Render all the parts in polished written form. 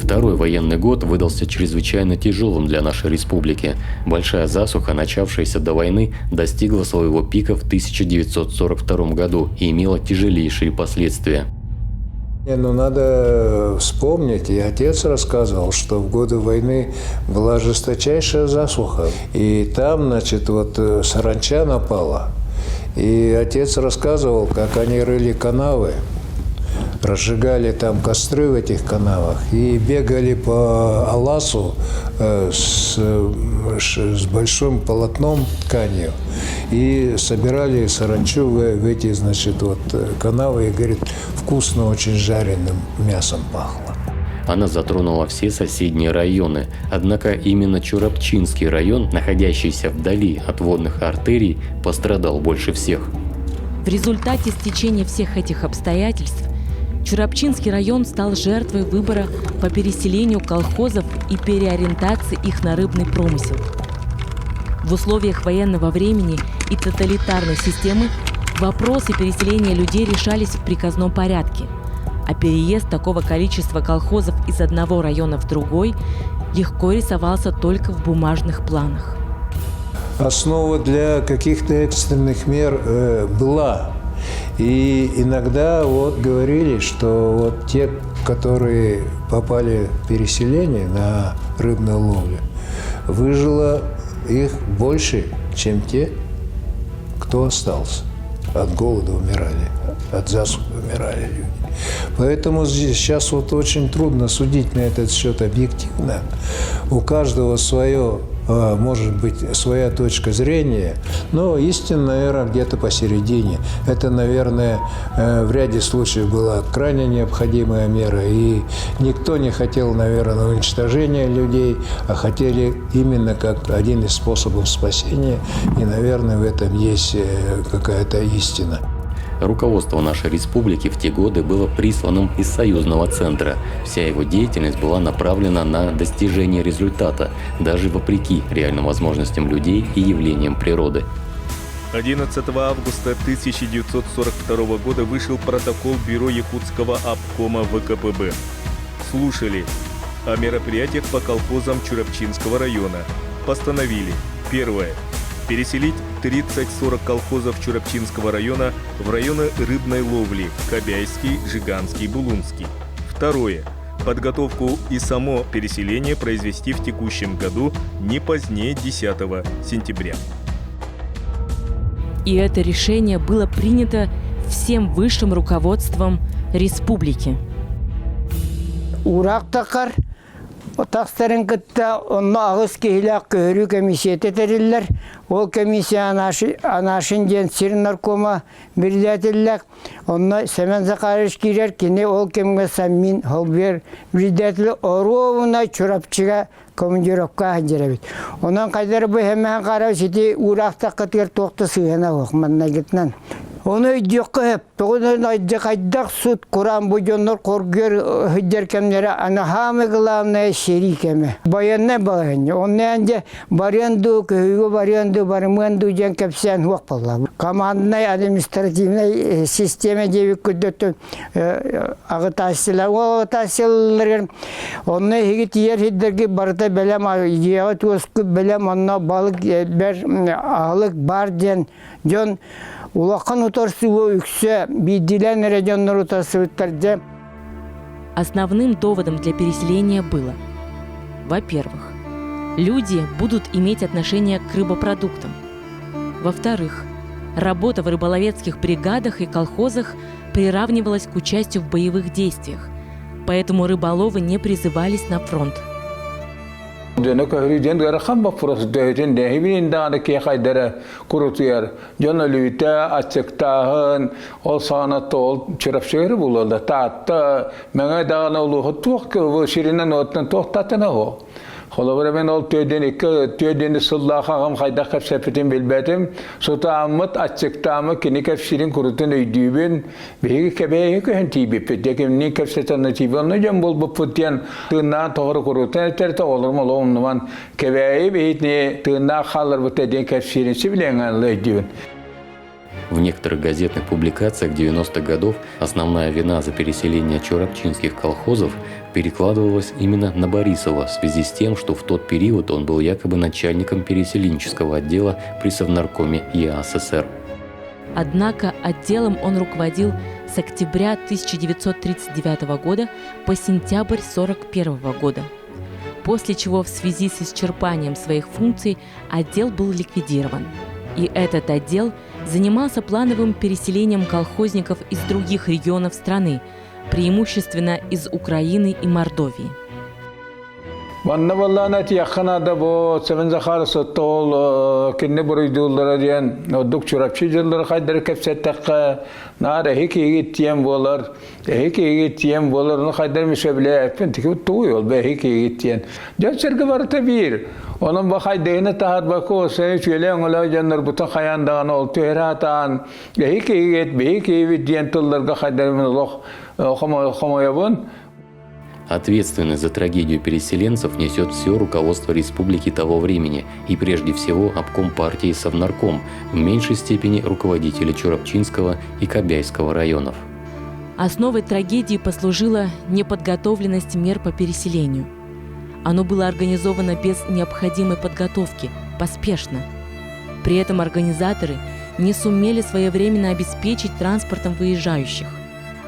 Второй военный год выдался чрезвычайно тяжелым для нашей республики. Большая засуха, начавшаяся до войны, достигла своего пика в 1942 году и имела тяжелейшие последствия. Не, ну надо вспомнить, и отец рассказывал, что в годы войны была жесточайшая засуха. И там, значит, вот саранча напала. И отец рассказывал, как они рыли канавы, разжигали там костры в этих канавах и бегали по аласу с большим полотном тканью и собирали саранчу в эти, значит, вот канавы и, говорит, вкусно очень жареным мясом пахло. Она затронула все соседние районы. Однако именно Чурапчинский район, находящийся вдали от водных артерий, пострадал больше всех. В результате стечения всех этих обстоятельств Чурапчинский район стал жертвой выбора по переселению колхозов и переориентации их на рыбный промысел. В условиях военного времени и тоталитарной системы вопросы переселения людей решались в приказном порядке, а переезд такого количества колхозов из одного района в другой легко рисовался только в бумажных планах. Основа для каких-то экстренных мер была. И иногда вот говорили, что вот те, которые попали в переселение на рыбную ловлю, выжило их больше, чем те, кто остался. От голода умирали, от засухи умирали люди. Поэтому здесь сейчас вот очень трудно судить на этот счет объективно. У каждого свое, может быть, своя точка зрения, но истина, наверное, где-то посередине. Это, наверное, в ряде случаев была крайне необходимая мера, и никто не хотел, наверное, уничтожения людей, а хотели именно как один из способов спасения, и, наверное, в этом есть какая-то истина. Руководство нашей республики в те годы было присланным из союзного центра. Вся его деятельность была направлена на достижение результата, даже вопреки реальным возможностям людей и явлениям природы. 11 августа 1942 года вышел протокол Бюро Якутского обкома ВКПБ. Слушали о мероприятиях по колхозам Чурапчинского района. Постановили. Первое. Переселить 30-40 колхозов Чурапчинского района в районы рыбной ловли Кобяйский, Жиганский, Булунский. Второе. Подготовку и само переселение произвести в текущем году не позднее 10 сентября. И это решение было принято всем высшим руководством республики. Уураах тахсар, тахсарын кытта онно аҕыс киһилээх көһөрүү комиссията тэриллэр. Ол комиссия Анашин диэн сир наркома председателлээх. Онно Семен Захарович киирэр, кини ол кэмҥэ Совмин холбуйар председатель оруобуна Чурапчыга командировка сылдьар эбит. Онон хайдары бу хэмэһэн хара сити уураахтаххытыгар туох да сыһыана суох маннайгытынан. Ону өйдүөххэ сөп. Тоҕо хайдах сут кураан бу дьоннор хоргуйар сылдьар кэмнэрэ аны самое главное сэрии кэмэ. Военнай балаһынньа. Онно дьэ барыан дуу, көһүүгэ барыан дуу, барымыан дуу диэн кэпсээн суох буолла. Команднай административнай система диэбит курдук аҕытааччылар ол аҕытааччыларыгар онно эһиги тиийэр сирдэргэ барыта бэлэм дьиэҕэ туоскут бэлэм онно балык бэр аһылык баар диэн дьон улахан утарсыы үксэ биирдиилээн эрэ дьоннор утарсыбыттар дьэ. Основным доводом для переселения было, во-первых, люди будут иметь отношение к рыбопродуктам. Во-вторых, работа в рыболовецких бригадах и колхозах приравнивалась к участию в боевых действиях, поэтому рыболовы не призывались на фронт. Дьону көһөрүү диэн ыарахан боппуруос дөһүтүн дэһибин даҕаны киһи хайдара курутуйар. Дьон өлүүтэ, аччыктааһын, ол саҕана ол Чурапчыгары булаллар. Таатта, Мэҥэ даҕаны улууһу туох сиринэн уоттан туох татына о. Холобура мен ол түөден икки түөдени сыллаах аҕам хайдах кэпсэппитин билбэтим. Сутааммыт, аччыктааммыт кини кэпсиирин курутун өйдүүбүн. Биһиги кэбээйи көһөн тиийбиппит. Дьэ кимниин кэпсэтэн тиийбит. Онно дьон булбуппут диэн тыыннаан тоҕору курутун этэртэ олорум олоҕум кэбээйи биһитини тыыннаах хаалларбыт диэн кэпсиирин сибилиэҥ өйдүүбүн. В некоторых газетных публикациях 90-х годов основная вина за переселение чурапчинских колхозов перекладывалась именно на Борисова в связи с тем, что в тот период он был якобы начальником переселенческого отдела при Совнаркоме ЕАССР. Однако отделом он руководил с октября 1939 года по сентябрь 1941 года. После чего в связи с исчерпанием своих функций отдел был ликвидирован. И этот отдел занимался плановым переселением колхозников из других регионов страны, преимущественно из Украины и Мордовии. Манна буоллаҕына этиэххэ наада бу Семен Захаров ол кинини буруйдууллара диэн ордук Чурапчы дьыллары хайдары кэпсэттэххэ наар эһи киһигит тиэн буолар, эһи киһигит тиэн буолар, ону хайдары мишэбилээппин тики тугуй ол эһи киһигит тиэн. Дьон сэргэ барыта биир. Онон бу хайдыһыны таһарбакка осайы үчүөлэ өҥөлөө дьоннорбутун хайаан даҕаны ол түһэрэ сатаан эһи киһигит, биһи киһибит диэн тылларга хайдарымын олох хомойобун. Ответственность за трагедию переселенцев несет все руководство республики того времени и прежде всего обком партии Совнарком, в меньшей степени руководители Чурапчинского и Кобяйского районов. Основой трагедии послужила неподготовленность мер по переселению. Оно было организовано без необходимой подготовки, поспешно. При этом организаторы не сумели своевременно обеспечить транспортом выезжающих –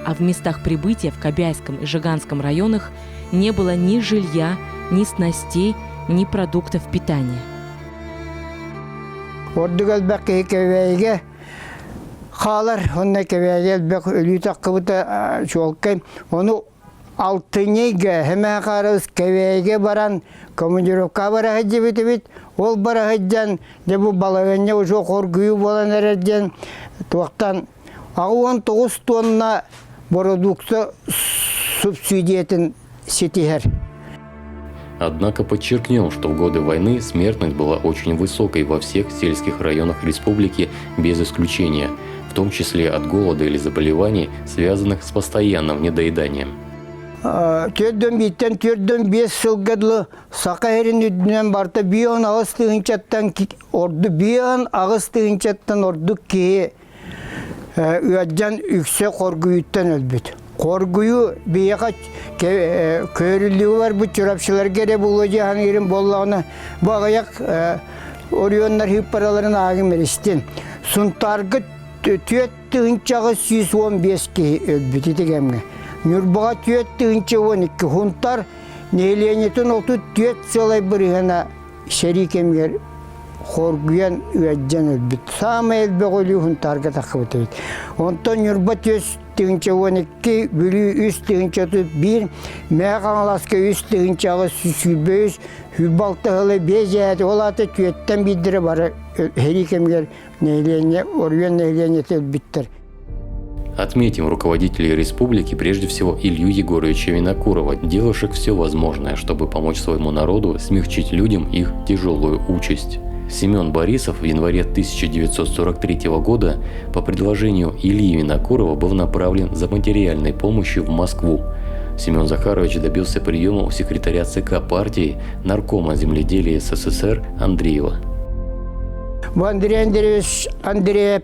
а в местах прибытия в Кобяйском и Жиганском районах не было ни жилья, ни снастей, ни продуктов питания. Ордук элбэх киһи Кэбээйигэ хаалар, онно Кэбээйигэ элбэх өлүү таххыбыта чуолкай. Ону алтынньыга Хэмээ Хаарыс Кэбээйигэ баран командировка бара сылдьыбыт Ол бара сылдьан, дьэ бу балаһыанньа уже хоргуйуу буолан эрэр диэн туохтан 69 тонна бородуукта субсидиятын ситиһэр. Однако подчеркнем, что в годы войны смертность была очень высокой во всех сельских районах республики без исключения, в том числе от голода или заболеваний, связанных с постоянным недоеданием. Төрдөн бииртэн төрдөн биэс сылга дылы Саха сирин үрдүнэн барыта 58 тыһыынчаттан ордук 58 тыһыынчаттан ордук киһи ыалдьан үксэ хоргуйуттан өлбүт. Хоргуйуу биһиэхэ көөрүллүүгэ барбыт чурапчыларга эрэ буолуо дии саныырым буоллаҕына, бу аҕыйах оройуоннар сыыппараларын ааҕым эристин. Сунтаарга 4815 киһи өлбүт ити кэмҥэ. Ньурбаҕа 4012 Сунтаар нэһилиэнньэтин 34 сыалай бырыһыана сэрии кэмигэр хоргуйан ыалдьан өлбүт. Саамай элбэх өлүү Сунтаарга тахсыбыт эбит. Онтон Ньурба 4 12, Бүлүү 3 31, Мэҥэ Хаҥаласка 3 823, Сүүрбэ сылы биэс ээти, ол аата түөттэн биирдэрэ бары сэрии кэмигэр нэһилиэнньэ, оройуон нэһилиэнньэтэ өлбүттэр. Отметим руководителей республики, прежде всего Илью Егоровича Винокурова, делавших все возможное, чтобы помочь своему народу смягчить людям их тяжелую участь. Семен Борисов в январе 1943 года по предложению Ильи Винокурова был направлен за материальной помощью в Москву. Семен Захарович добился приема у секретаря ЦК партии наркома земледелия СССР Андреева. Бу Андрей Андреевич Андреев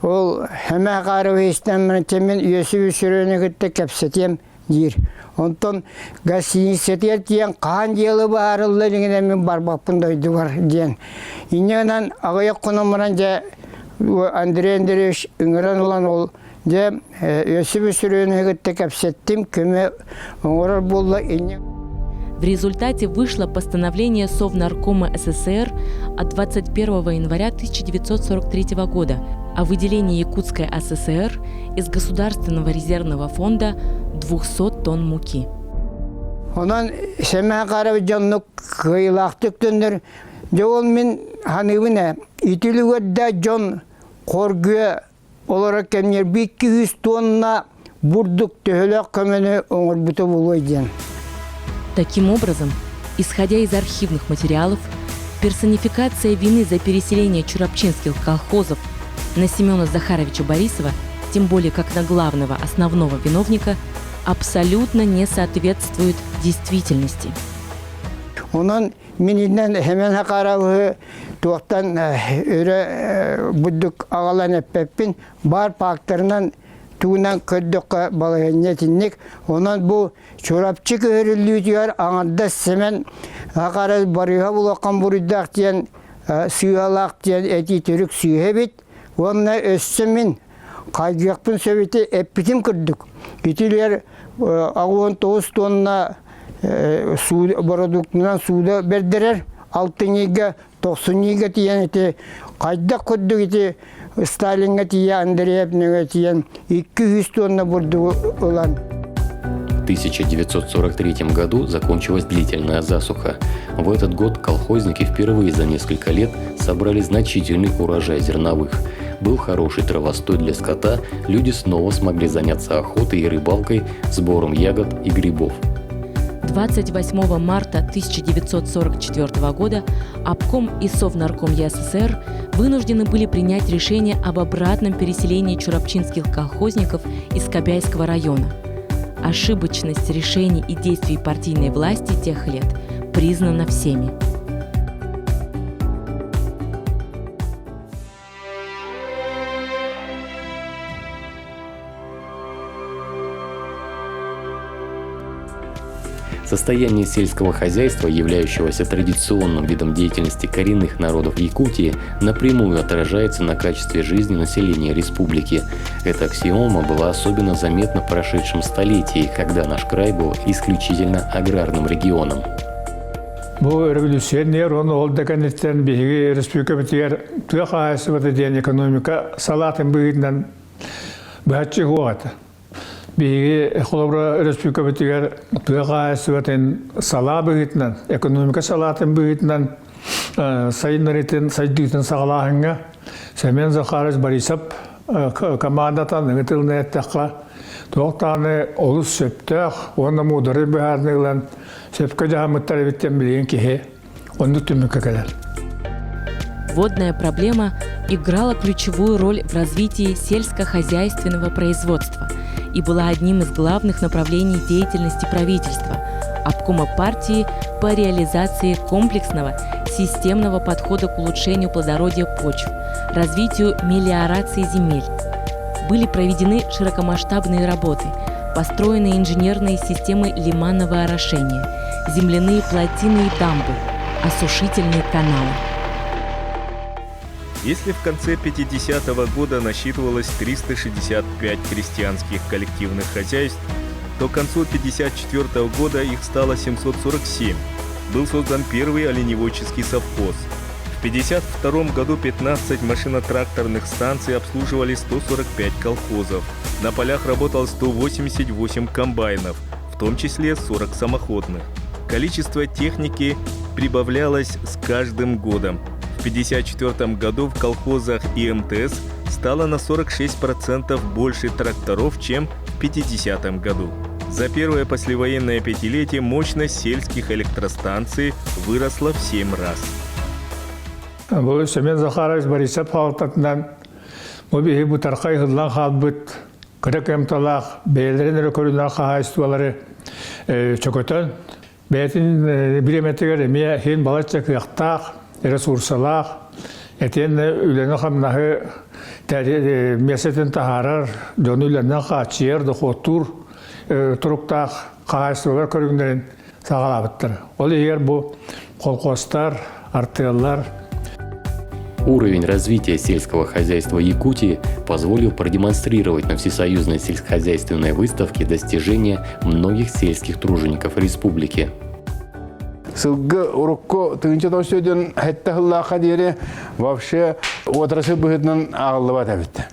ол Хэмэ Хааров мен үөсү сүрүнү кытта кэпсэтиэм диир. Онтон гостиницатыгар тиийэн хаһан дьыала быһаарылла илигинэ мин барбаппын дойдубар диэн. Инньэ аҕыйах хонон баран дьэ Андрей Андреевич ыҥыран ылан ол дьэ үөсү сүрүнү кытта кэпсэттим көмө оҥорор буолла инньэ В результате вышло постановление Совнаркома СССР от 21 января 1943 года о выделении Якутской АССР из Государственного резервного фонда 200 тонн муки. Онон Сэмэн Харов дьоннук кыайыылаахтык төннөр. Дьэ ол мин ханыыбын ээ, итилигэрдэ дьон хоргуйа олорор кэмнэр 200 тонна бурдук төһөлөөх көмөнү оҥорбута буолуой диэн. Таким образом, исходя из архивных материалов, персонификация вины за переселение чурапчинских колхозов на Семена Захаровича Борисова, тем более как на главного основного виновника, абсолютно не соответствует действительности. Онон мин иннэн Сэмэн Хакаровы туохтан өрө бурдук аҕалан эппэппин, баар паактарынан тугунан көрдөххө балаһыанньа итинник. Онон бу Чурапчы көһөрүллүүтүгэр аҥардас Сэмэн Хахарас барыһа улахан буруйдаах диэн сыыһалаах диэн этии төрүк сыыһа эбит. Уонна өссө мин хайгыахпын сөбүтэ эппитим курдук. Итилэр 69 тонна бородууктунан сууда бэрдэрэр алтынньыга тохсунньуга тиийэн ити хайдах курдук ити Сталиҥҥа тиийэ Андреев нөҥө тиийэн 200 тонна бурдугу ылан В 1943 году закончилась длительная засуха. В этот год колхозники впервые за несколько лет собрали значительный урожай зерновых. Был хороший травостой для скота, люди снова смогли заняться охотой и рыбалкой, сбором ягод и грибов. 28 марта 1944 года Обком и Совнарком ЯССР вынуждены были принять решение об обратном переселении чурапчинских колхозников из Кобяйского района. Ошибочность решений и действий партийной власти тех лет признана всеми. Состояние сельского хозяйства, являющегося традиционным видом деятельности коренных народов Якутии, напрямую отражается на качестве жизни населения республики. Эта аксиома была особенно заметна в прошедшем столетии, когда наш край был исключительно аграрным регионом. Бу революционер, он ол да кэнниттэн биһиги республикабытыгар тыа хаһаайыстыбата диэн экономика салаатын быһыытынан быһаччы суох этэ. Биһиги холобура республикабытыгар тыа хаһаайыстыбатын салаа быһыытынан, экономика салаатын быһыытынан сайыннарытын, сайдыытын саҕалааһыҥҥа Семен Захарович Борисов командатан ыҥытылына эттэххэ, туох даҕаны олус сөптөөх уонна муударай быһаарыныы ылан сөпкө дьаһаммыттар эбиттэн билигин киһи оннук түмүккэ кэлэр. Водная проблема играла ключевую роль в развитии сельскохозяйственного производства и была одним из главных направлений деятельности правительства, обкома партии по реализации комплексного системного подхода к улучшению плодородия почв, развитию мелиорации земель. Были проведены широкомасштабные работы, построены инженерные системы лиманного орошения, земляные плотины и дамбы, осушительные каналы. Если в конце 50-го года насчитывалось 365 крестьянских коллективных хозяйств, то к концу 1954 года их стало 747. Был создан первый оленеводческий совхоз. В 1952 году 15 машинотракторных станций обслуживали 145 колхозов. На полях работало 188 комбайнов, в том числе 40 самоходных. Количество техники прибавлялось с каждым годом. В 1954 году в колхозах и МТС стало на 46% больше тракторов, чем в 1950 году. За первое послевоенное пятилетие мощность сельских электростанций выросла в 7 раз. Бу Семен Захарович Борисов хаалтатынан бу биһи бутархай ыһыллан хаалбыт кыра кыамталаах бэйэлэрин эрэ көрүнэр хаһаайыстыбалары чөкөтөн бэйэтин бириэмэтигэр эмиэ иһин балачча кыахтаах, ресурсалаах, этиэннэ үлэни-хамнаһы миэстэтин таһаарар, дьону үлэнэн хааччыйар, дохуоттуур туруктаах хаһаайыстыбалар көрүҥнэрин саҕалаабыттар. Ол иһигэр бу колхозтар, артыаллар. Уровень развития сельского хозяйства Якутии позволил продемонстрировать на Всесоюзной сельскохозяйственной выставке достижения многих сельских тружеников республики. Сылгы урукку тыһыынча тоҕус сэттэ сыллаахха диэри вообще отрасль быһыытынан ааҕыллыбат эбит.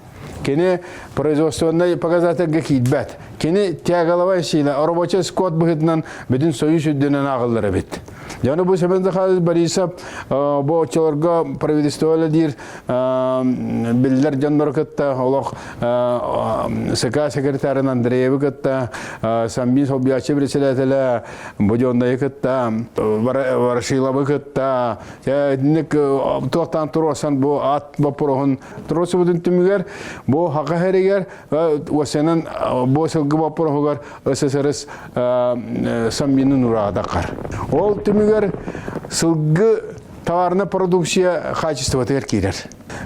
Кини производственнай показательга киирбэт. Кини тягаловая сила, рабочий скот быһыытынан бүтүн союз үрдүнэн ааҕыллар эбит. Дьону бу Семен Захарович Борисов бу оччолорго правительство диир биллэр дьоннору кытта олох СК секретарын Андреевы кытта Самбин солбуйааччы председателэ Буденнайы кытта Ворошиловы кытта итинник туохтаан туруорсан бу ат боппуруоһун туруорсубутун түмүгэр бу хака хэригэр уосенан бу сылгы боппуруоһугар СССР Самбинын ураадакар. Ол түмүгэр сылгы. Товарная продукция качествотыгар киирэр.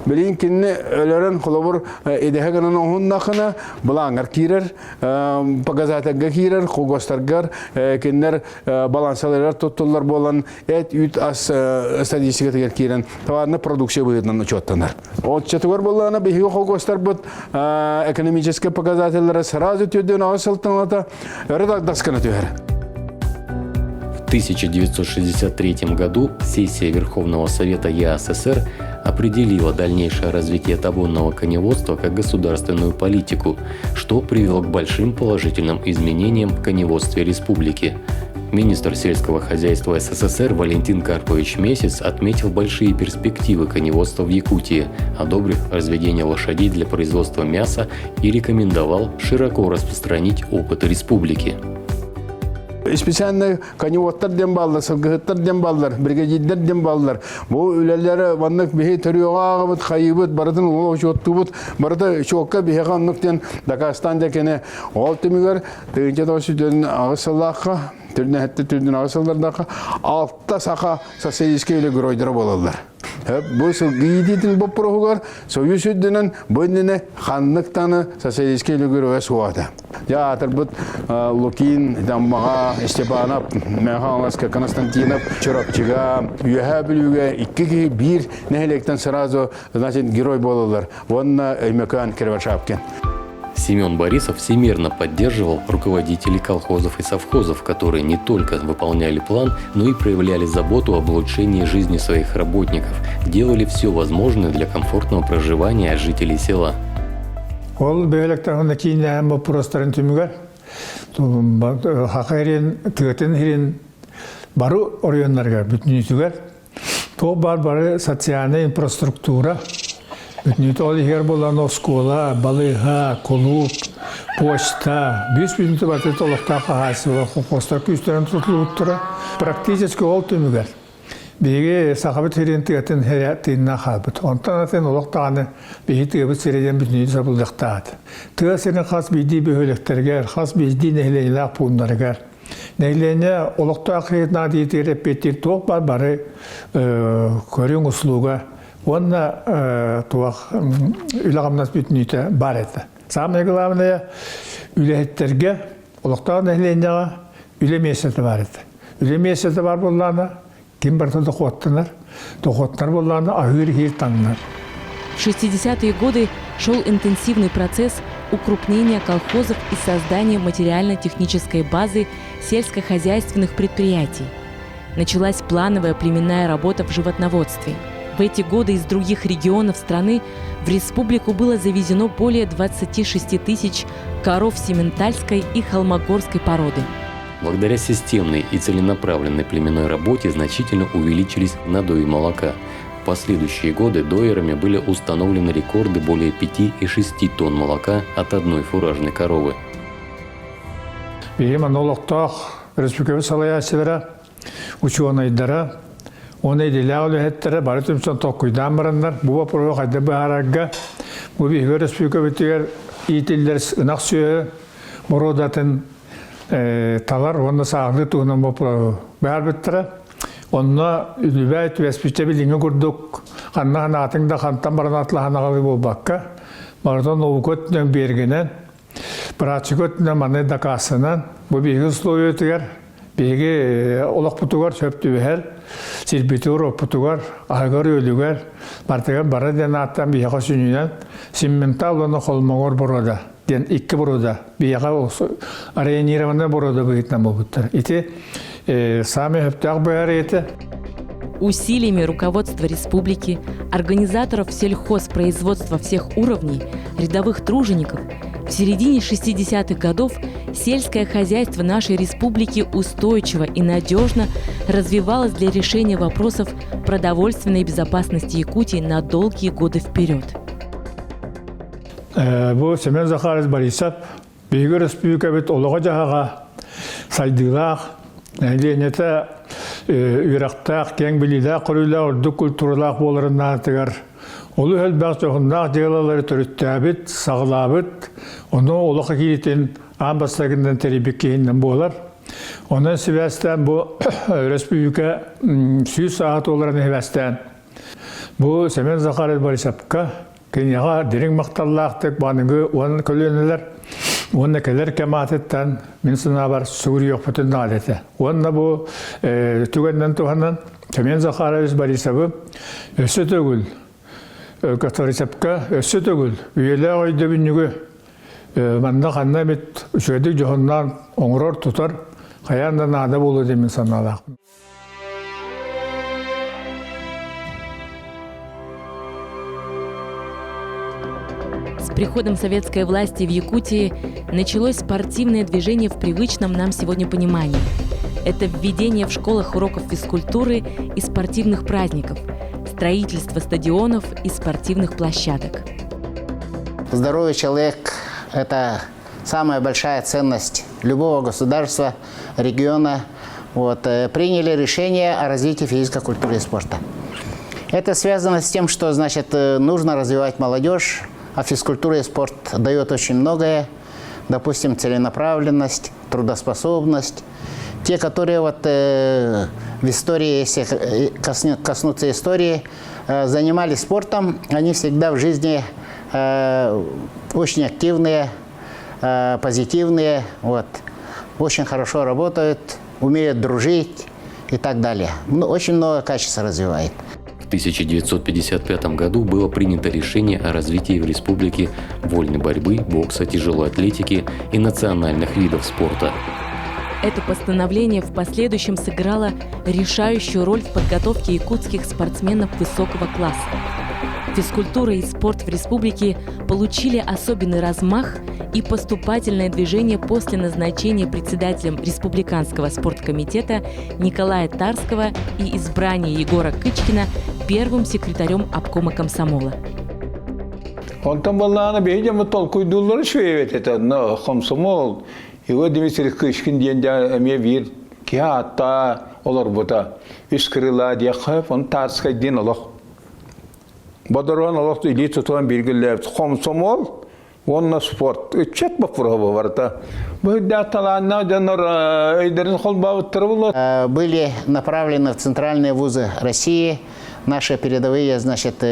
Билигин кинини өлөрөн холобур идэһэ гынан оһуннахына былааҥҥар киирэр, показательга киирэр, хогостаргар кинилэр балансаларыгар туттуллар буолан эт үүт ас статистикатыгар киирэн товарная продукция быһыытынан учуоттанар. Оччотугар буоллаҕына биһиги холкуостарбыт экономическай показателлара сразу түрдүн аҕыс сылтан өрө дагдас гына түһэр. В 1963 году сессия Верховного Совета ЯССР определила дальнейшее развитие табунного коневодства как государственную политику, что привело к большим положительным изменениям в коневодстве республики. Министр сельского хозяйства СССР Валентин Карпович Месяц отметил большие перспективы коневодства в Якутии, одобрив разведение лошадей для производства мяса и рекомендовал широко распространить опыт республики. Специальный коневодтар диэн бааллар, сылгыһыттар диэн бааллар, бригадирдэр диэн бааллар. Бу үлэлэри маннык биһи төрүөҕэ ааҕабыт, хайыыбыт, барытын уол учуоттуубут, барыта чуокка биһиэхэ оннук диэн дакаастаан дьэ Ол түмүгэр 1998 сыллаахха, түрнэһэтти түрдүн аҕыс сыллардаахха алта саха социалистическай үлэ геройдара буолаллар. Бу сылгы иитиитин боппуруоһугар Союз үрдүнэн бу иннинэ ханнык таны социалистическай үлэ геройа суох этэ. Дьэ аатырбыт Лукин, Даммаҕа, Степанов, Мэхаҥаласка, Константинов, Чурапчыга, Үөһээ Бүлүүгэ икки киһи биир нэһилиэктэн сразу значит герой буолаллар. Уонна Өймөкөөн Кривошапкин. Семен Борисов всемерно поддерживал руководителей колхозов и совхозов, которые не только выполняли план, но и проявляли заботу об улучшении жизни своих работников, делали все возможное для комфортного проживания жителей села. Ол бөһүөлэктэр кииннээн боппуруостарын түмүгэр Хаха иһин, тыатын иһин бары оройуоннарыгар бүтүнүүтүгэр Туох баар бары социальнай инфраструктура, бүтүннүүтэ ол иһигэр буолан оскуола, балыыһа, кулууп, почта, бүүс бүтүннүүтэ барыта олохтоох хаһаайыстыба холкуостар күүстэрин тутуллубуттара. Практически ол түмүгэр биһиги Сахабыт сирин тыатын эрэ тыыннаах хаалбыт. Онтон атын олох даҕаны биһи тыабыт сирэ диэн бүтүннүү сабыллыахтаах. Тыа сирин хас биирдии бөһүөлэктэригэр, хас биирдии нэһилиэнньэлээх пууннарыгар Нэһилиэнньэ олохтоох наадыйытыгар эппиэттиир туох баар бары көрүҥ услуга уонна туох үлэ-хамнас бүтүннүүтэ баар этэ. Самое главное үлэһиттэргэ олохтоох нэһилиэнньэҕэ үлэ миэстэтэ баар этэ. Үлэ миэстэтэ баар буоллаҕына ким барыта дохуоттанар, дохуоттанар буоллаҕына аһыыр-иһиир таҥнар. В 60-е годы шел интенсивный процесс укрупнения колхозов и создания материально-технической базы сельскохозяйственных предприятий. Началась плановая племенная работа в животноводстве. В эти годы из других регионов страны в республику было завезено более 26 тысяч коров сементальской и холмогорской породы. Благодаря системной и целенаправленной племенной работе значительно увеличились надои молока. В последующие годы доерами были установлены рекорды более 5,6 тонн молока от одной фуражной коровы. Биһиги манна олохтоох республика салайааччылара, учуонайдара, уонна идэлээх үлэһиттэрэ бары түмсэн толкуйдаан бараннар бу боппуруоһу хайдах быһаарарга бу биһиги республикабытыгар иитиллэр ынах сүөһү боруодатын талар уонна сааһылыы туһунан боппуруоһу быһаарбыттара. Онно үлүбээй түбэспиччэ билиҥҥи курдук ханна санаатыҥ да хантан баран атлаһан аҕалыы буолбакка, барытын наука өттүнэн биэргинэн, практика өттүнэн маннык дакаастанан, бу биһиги условиятыгар, биһиги олохпутугар сөп түбэһэр, сирбитигэр-уоппутугар, аһыгар-үөлүгэр, барытыгар бары диэн ааттаан биһиэхэ сүнньүнэн симментал уонна холмогор боруода диэн икки боруода биһиэхэ районированный боруода быһыытынан буолбуттар. Ити саамай сөптөөх быһаарыы Усилиями руководства республики, организаторов сельхозпроизводства всех уровней, рядовых тружеников, в середине 60-х годов сельское хозяйство нашей республики устойчиво и надежно развивалось для решения вопросов продовольственной безопасности Якутии на долгие годы вперед. Бу Семен Захарович Борисов биһиги өрөспүүбүлүкэбит олоҕо-дьаһаҕа сайдыылаах, нэһилиэнньэтэ үөрэхтээх, киэҥ билиилээх-көрүүлээх, үрдүк культуралаах буоларын наадатыгар олус элбэх дьоһуннаах дьыалалары төрүттээбит, саҕалаабыт, ону олох кииритин аан бастакынан тэрийбит киһинэн буолар. Онон сибээстээн бу өрөспүүбүлүкэ сүүс сааһа туоларын сибээстээн бу Семен Захарович Борисовка киниэхэ дириҥ махталлаахтык баныгы уон көлүөнэлэр уонна кэлэр кэм аатыттан мин санаабар сүгүрүйүөхпүтүн наада этэ. Уонна бу түгэннэн туһанан Семен Захарович Борисовы өссө төгүл Катарисепка өссө төгүл үйэлээх өйдөбүнньүгү манна ханна эмит үчүгэйдик дьоһуннаан оҥорор тутар хайаан да наада буолуо диэн мин санаалаахпын. С приходом советской власти в Якутии началось спортивное движение в привычном нам сегодня понимании. Это введение в школах уроков физкультуры и спортивных праздников, строительство стадионов и спортивных площадок. Здоровый человек – это самая большая ценность любого государства, региона. Вот, приняли решение о развитии физической культуры и спорта. Это связано с тем, что значит, нужно развивать молодежь, а физкультура и спорт дает очень многое. Допустим, целенаправленность, трудоспособность. Те, которые вот э, в истории, если коснуться истории, занимались спортом, они всегда в жизни очень активные, позитивные, вот, очень хорошо работают, умеют дружить и так далее. Ну, очень много качеств развивает. В 1955 году было принято решение о развитии в республике вольной борьбы, бокса, тяжелой атлетики и национальных видов спорта. Это постановление в последующем сыграло решающую роль в подготовке якутских спортсменов высокого класса. Физкультура и спорт в республике получили особенный размах и поступательное движение после назначения председателем Республиканского спорткомитета Николая Тарского и избрания Егора Кычкина первым секретарем обкома комсомола. Онтон буоллаҕына биһи дьоммут толкуйдууллара үчүгэй эбит этэ. Онно комсомол Егор Дмитриевич Кычкин диэн дьэ эмиэ биир киһи ааттаа олорбута. Үс крыла диэххэ, он Тарскай диэн олох. Бодоруон олох илии тутуан бииргэлээбит комсомол уонна спорт ыччат боппуруоһа барыта. Бу үрдээх талааннаах дьоннор өйдөрүн холбообуттара буолуо. Были направлены в центральные вузы России наши передовые, значит,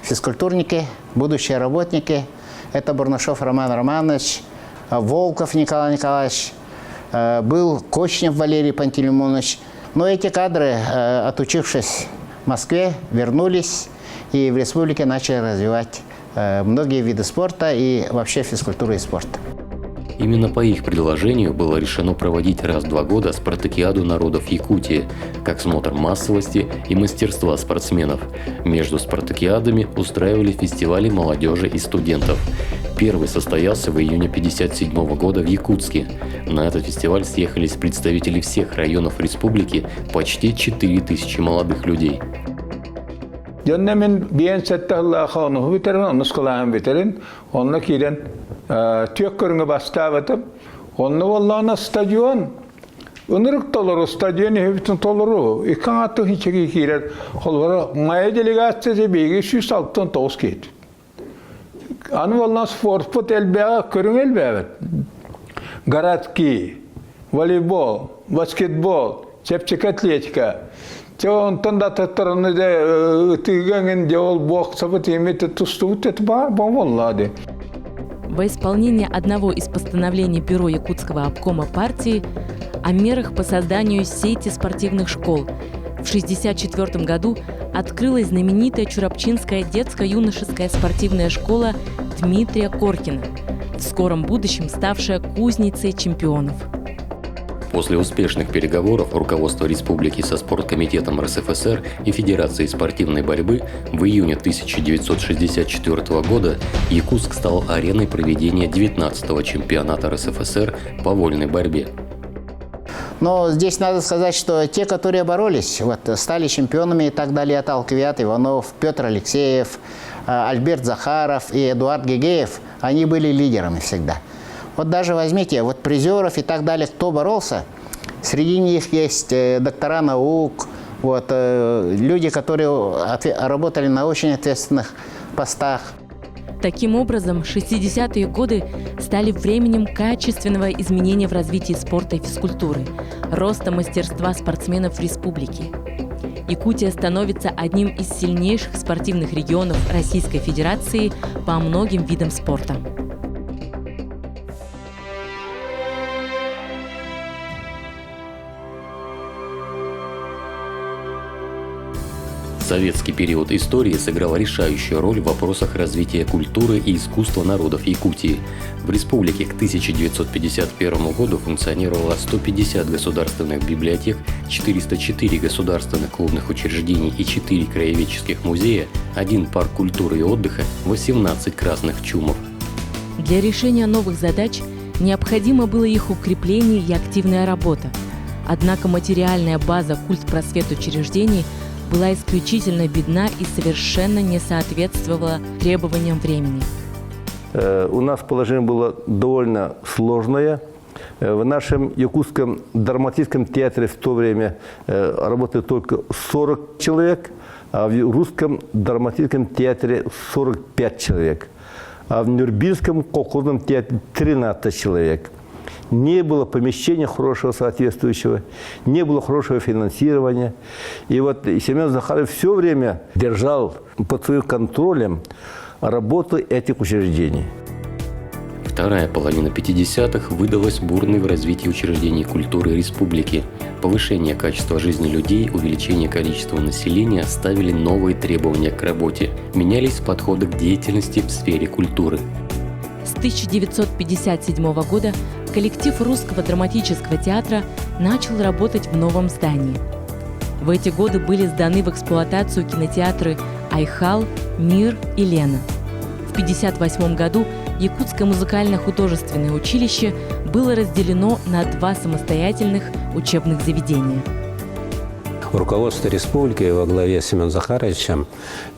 физкультурники, будущие работники. Это Бурнашов Роман Романович, Волков Николай Николаевич, был Кочнев Валерий Пантелеймонович. Но эти кадры, отучившись в Москве, вернулись и в республике начали развивать многие виды спорта и вообще физкультуру и спорт. Именно по их предложению было решено проводить раз в 2 года спартакиаду народов Якутии, как смотр массовости и мастерства спортсменов. Между спартакиадами устраивали фестивали молодежи и студентов. Первый состоялся в июне 1957 года в Якутске. На этот фестиваль съехались представители всех районов республики, почти 4000 молодых людей. Дьонно мин биэн сэттэ сыллаахха онуһу бүтэрин, онус кылааһын бүтэрин, онно киирэн түөх көрүҥү бастаабытым. Онно буоллаҕына стадион ынырык толору, стадион иһибитин толору. Икки аҥааттыы хичэги киирэр. Холобура, моя делегация биһиги 169 киһи. Аны буоллаҕына спортпут элбэҕэ, көрүҥ элбээбит. Городки, волейбол, баскетбол, чэпчэки атлетика. Дьэ онтон да атыттараны дэ ытыыга эҥин дьэ ол буоксабыт имит тустубут это баар буолла ди. Во исполнение одного из постановлений Бюро Якутского обкома партии о мерах по созданию сети спортивных школ в 1964 году открылась знаменитая Чурапчинская детско-юношеская спортивная школа Дмитрия Коркина, в скором будущем ставшая кузницей чемпионов. После успешных переговоров руководство республики со спорткомитетом РСФСР и Федерацией спортивной борьбы в июне 1964 года Якутск стал ареной проведения 19-го чемпионата РСФСР по вольной борьбе. Но здесь надо сказать, что те, которые боролись, вот, стали чемпионами и так далее, это Алквиат Иванов, Петр Алексеев, Альберт Захаров и Эдуард Гегеев, они были лидерами всегда. Вот даже возьмите вот призеров и так далее, кто боролся, среди них есть доктора наук, вот, люди, которые работали на очень ответственных постах. Таким образом, 60-е годы стали временем качественного изменения в развитии спорта и физкультуры, роста мастерства спортсменов республики. Якутия становится одним из сильнейших спортивных регионов Российской Федерации по многим видам спорта. Советский период истории сыграл решающую роль в вопросах развития культуры и искусства народов Якутии. В республике к 1951 году функционировало 150 государственных библиотек, 404 государственных клубных учреждений и 4 краеведческих музея, один парк культуры и отдыха, 18 красных чумов. Для решения новых задач необходимо было их укрепление и активная работа. Однако материальная база культпросвет учреждений была исключительно бедна и совершенно не соответствовала требованиям времени. У нас положение было довольно сложное. В нашем Якутском драматическом театре в то время работали только 40 человек, а в русском драматическом театре 45 человек, а в Нюрбинском колхозном театре 13 человек. Не было помещения хорошего соответствующего, не было хорошего финансирования. И вот Семен Захаров все время держал под своим контролем работу этих учреждений. Вторая половина 50-х выдалась бурной в развитии учреждений культуры республики. Повышение качества жизни людей, увеличение количества населения ставили новые требования к работе. Менялись подходы к деятельности в сфере культуры. С 1957 года коллектив Русского драматического театра начал работать в новом здании. В эти годы были сданы в эксплуатацию кинотеатры «Айхал», «Мир» и «Лена». В 1958 году Якутское музыкально-художественное училище было разделено на два самостоятельных учебных заведения. Руководство республики во главе с Семеном Захаровичем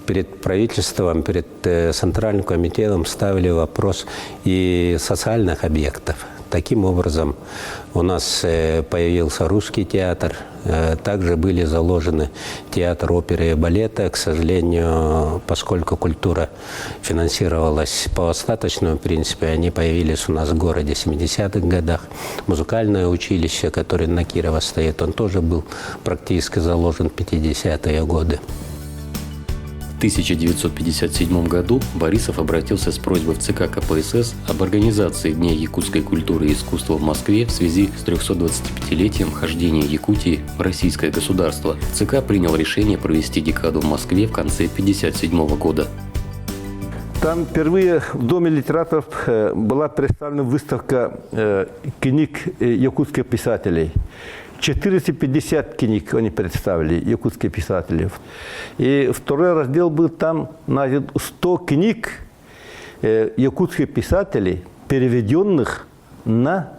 перед правительством, перед Центральным комитетом ставили вопрос и социальных объектов. Таким образом, у нас появился русский театр, также были заложены театр оперы и балета. К сожалению, поскольку культура финансировалась по остаточному принципу, они появились у нас в городе в 70-х годах. Музыкальное училище, которое на Кирова стоит, он тоже был практически заложен в 50-е годы. В 1957 году Борисов обратился с просьбой в ЦК КПСС об организации Дня якутской культуры и искусства в Москве в связи с 325-летием вхождения Якутии в российское государство. ЦК принял решение провести декаду в Москве в конце 1957 года. Там впервые в Доме литераторов была представлена выставка книг якутских писателей. 450 книг они представили, якутские писатели. И второй раздел был там, значит, 100 книг якутских писателей, переведенных на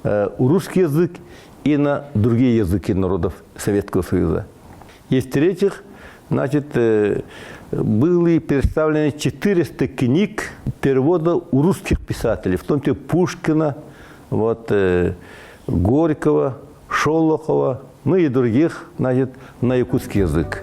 русский язык и на другие языки народов Советского Союза. И в-третьих, значит, были представлены 400 книг перевода у русских писателей, в том числе Пушкина, вот, Горького, Шолохова, ну и других, значит, на якутский язык.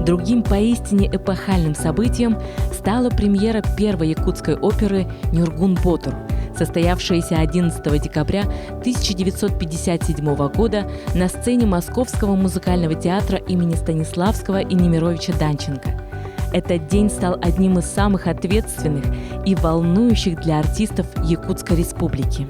Другим поистине эпохальным событием стала премьера первой якутской оперы «Нюргун Ботур», состоявшаяся 11 декабря 1957 года на сцене Московского музыкального театра имени Станиславского и Немировича Данченко. Этот день стал одним из самых ответственных и волнующих для артистов Якутской республики.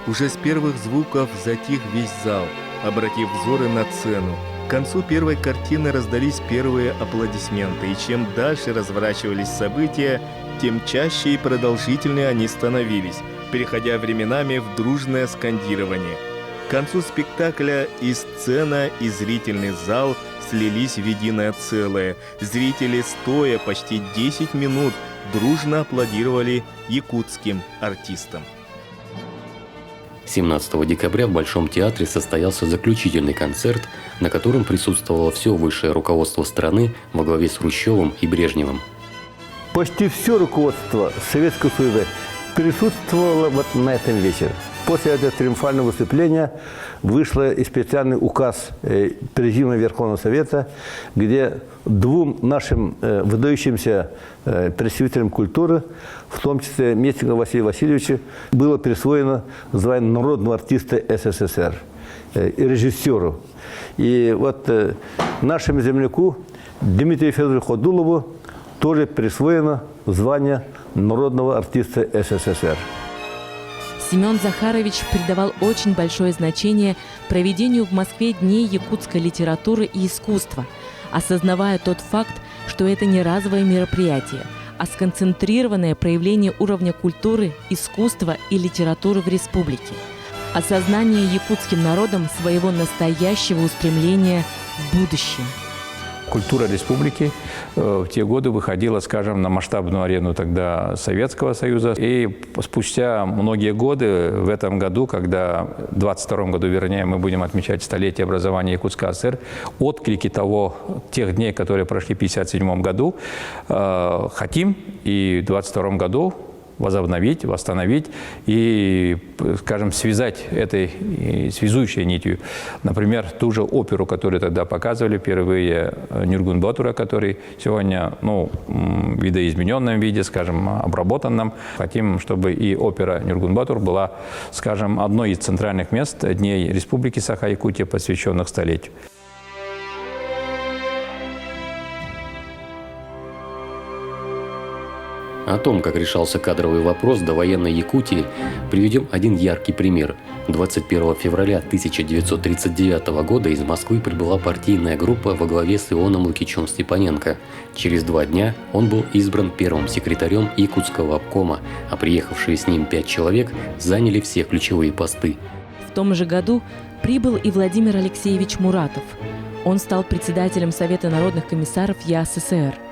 Уже с первых звуков затих весь зал, обратив взоры на сцену. К концу первой картины раздались первые аплодисменты, и чем дальше разворачивались события, тем чаще и продолжительнее они становились, переходя временами в дружное скандирование. К концу спектакля и сцена, и зрительный зал слились в единое целое. Зрители, стоя почти 10 минут, дружно аплодировали якутским артистам. 17 декабря в Большом театре состоялся заключительный концерт, на котором присутствовало все высшее руководство страны во главе с Хрущевым и Брежневым. Почти все руководство Советского Союза присутствовала вот на этом вечере. После этого триумфального выступления вышел и специальный указ э, Президиума Верховного Совета, где двум нашим э, выдающимся э, представителям культуры, в том числе Местникову Василию Васильевичу, было присвоено звание народного артиста СССР и режиссеру. И вот нашему земляку Дмитрию Федоровичу Ходулову тоже присвоено звание народного артиста СССР. Семен Захарович придавал очень большое значение проведению в Москве Дней якутской литературы и искусства, осознавая тот факт, что это не разовое мероприятие, а сконцентрированное проявление уровня культуры, искусства и литературы в республике. Осознание якутским народом своего настоящего устремления в будущее – Культура республики э, в те годы выходила, скажем, на масштабную арену тогда Советского Союза. И спустя многие годы, в этом году, когда в 22 году, вернее, мы будем отмечать столетие образования Якутской АСР, отклики того, тех дней, которые прошли в 1957 году, э, хотим и в 22 году возобновить, восстановить и, скажем, связать этой связующей нитью. Например, ту же оперу, которую тогда показывали впервые э, Нюргун Батура, который сегодня, ну, в видоизмененном виде, скажем, обработанном. Хотим, чтобы и опера Нюргун Батур была, скажем, одной из центральных мест Дней Республики Саха-Якутия, посвященных столетию. О том, как решался кадровый вопрос до военной Якутии, приведем один яркий пример. 21 февраля 1939 года из Москвы прибыла партийная группа во главе с Ионом Лукичем Степаненко. Через два дня он был избран первым секретарем Якутского обкома, а приехавшие с ним пять человек заняли все ключевые посты. В том же году прибыл и Владимир Алексеевич Муратов. Он стал председателем Совета народных комиссаров ЯССР –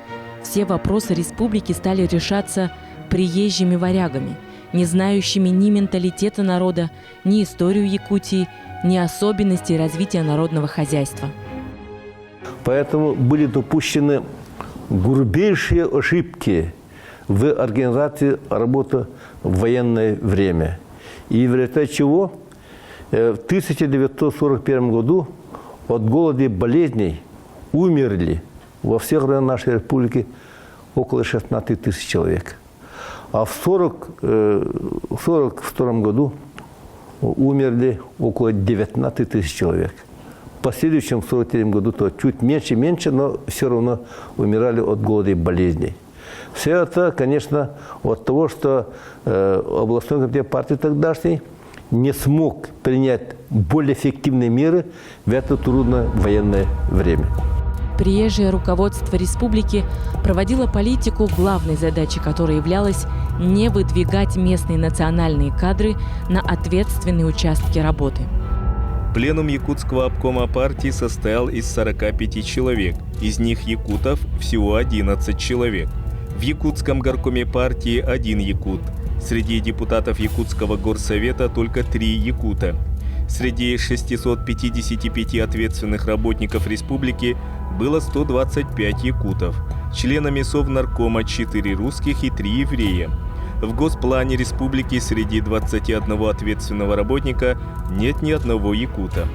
все вопросы республики стали решаться приезжими варягами, не знающими ни менталитета народа, ни историю Якутии, ни особенностей развития народного хозяйства. Поэтому были допущены грубейшие ошибки в организации работы в военное время. И в результате чего э, в 1941 году от голода и болезней умерли во всех районах нашей республики около 16 тысяч человек. А в 1942 э, году умерли около 19 тысяч человек. В последующем, в 1943 году, то чуть меньше, меньше, но все равно умирали от голода и болезней. Все это, конечно, от того, что э, областной комитет партии тогдашний не смог принять более эффективные меры в это трудное военное время. Приезжее руководство республики проводило политику, главной задачей которой являлось не выдвигать местные национальные кадры на ответственные участки работы. Пленум Якутского обкома партии состоял из 45 человек. Из них якутов всего 11 человек. В Якутском горкоме партии один якут. Среди депутатов Якутского горсовета только три якута. Среди 655 ответственных работников республики было 125 якутов. Членами Совнаркома 4 русских и 3 еврея. В госплане республики среди 21 ответственного работника нет ни одного якута.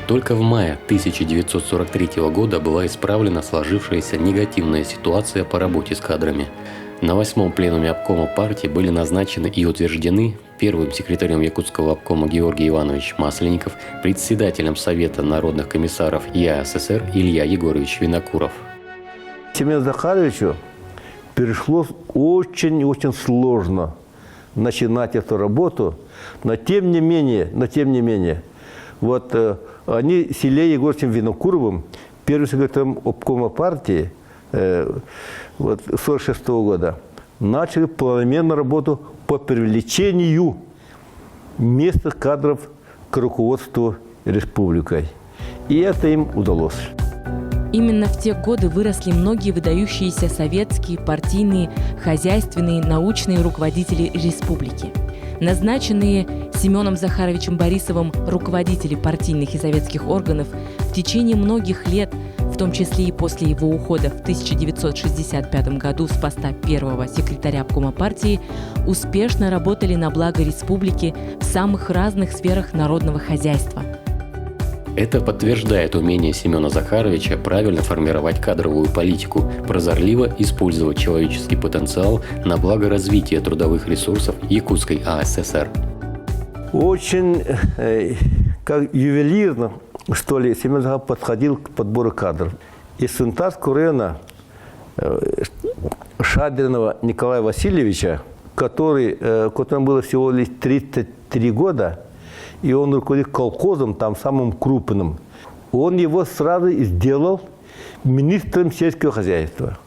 Только в мае 1943 года была исправлена сложившаяся негативная ситуация по работе с кадрами. На восьмом пленуме обкома партии были назначены и утверждены первым секретарем Якутского обкома Георгий Иванович Масленников, председателем Совета народных комиссаров ЯССР Илья Егорович Винокуров. Семену Захаровичу пришлось очень-очень сложно начинать эту работу, но тем не менее, но тем не менее, вот э, они с Ильей Егоровичем Винокуровым, первым секретарем обкома партии, э, вот, 1946 года, начали планомерно работу по привлечению местных кадров к руководству республикой. И это им удалось. Именно в те годы выросли многие выдающиеся советские, партийные, хозяйственные, научные руководители республики. Назначенные Семеном Захаровичем Борисовым руководители партийных и советских органов в течение многих лет, в том числе и после его ухода в 1965 году с поста первого секретаря обкома партии, успешно работали на благо республики в самых разных сферах народного хозяйства. Это подтверждает умение Семена Захаровича правильно формировать кадровую политику, прозорливо использовать человеческий потенциал на благо развития трудовых ресурсов Якутской АССР. Очень как ювелирно, что ли, Семен Захарович подходил к подбору кадров. Из Сунтарского района Шадринова Николая Васильевича, который, которому было всего лишь 33 года, и он руководил колхозом, там самым крупным, он его сразу сделал министром сельского хозяйства.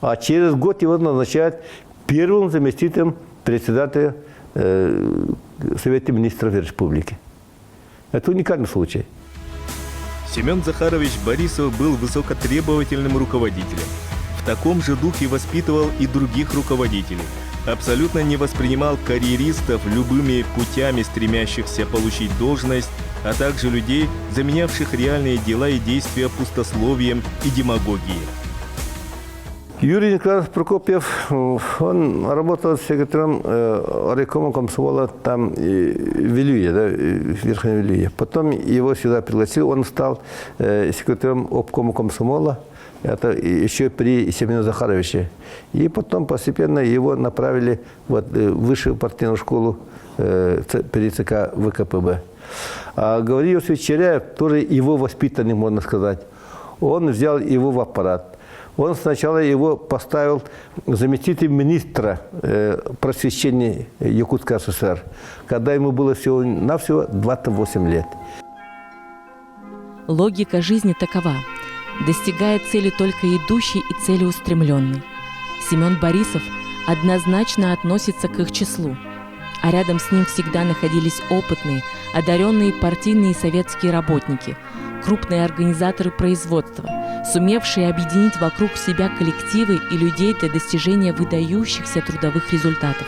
А через год его назначают первым заместителем председателя Совета министров республики. Это уникальный случай. Семен Захарович Борисов был высокотребовательным руководителем. В таком же духе воспитывал и других руководителей. Абсолютно не воспринимал карьеристов, любыми путями стремящихся получить должность, а также людей, заменявших реальные дела и действия пустословием и демагогией. Юрий Николаевич Прокопьев, он работал секретарем райкома комсомола там в Вилюе, да, в Верхнем Вилюе. Потом его сюда пригласили, он стал секретарем обкома комсомола, это еще при Семене Захаровиче. И потом постепенно его направили вот, в высшую партийную школу при ЦК ВКПБ. А Гавриил Иосифович Черяев, тоже его воспитанник, можно сказать, он взял его в аппарат. Он сначала его поставил заместителем министра просвещения Якутской ССР, когда ему было всего-навсего 28 лет. Логика жизни такова. Достигает цели только идущий и целеустремленный. Семен Борисов однозначно относится к их числу. А рядом с ним всегда находились опытные, одаренные партийные и советские работники, крупные организаторы производства, сумевшие объединить вокруг себя коллективы и людей для достижения выдающихся трудовых результатов.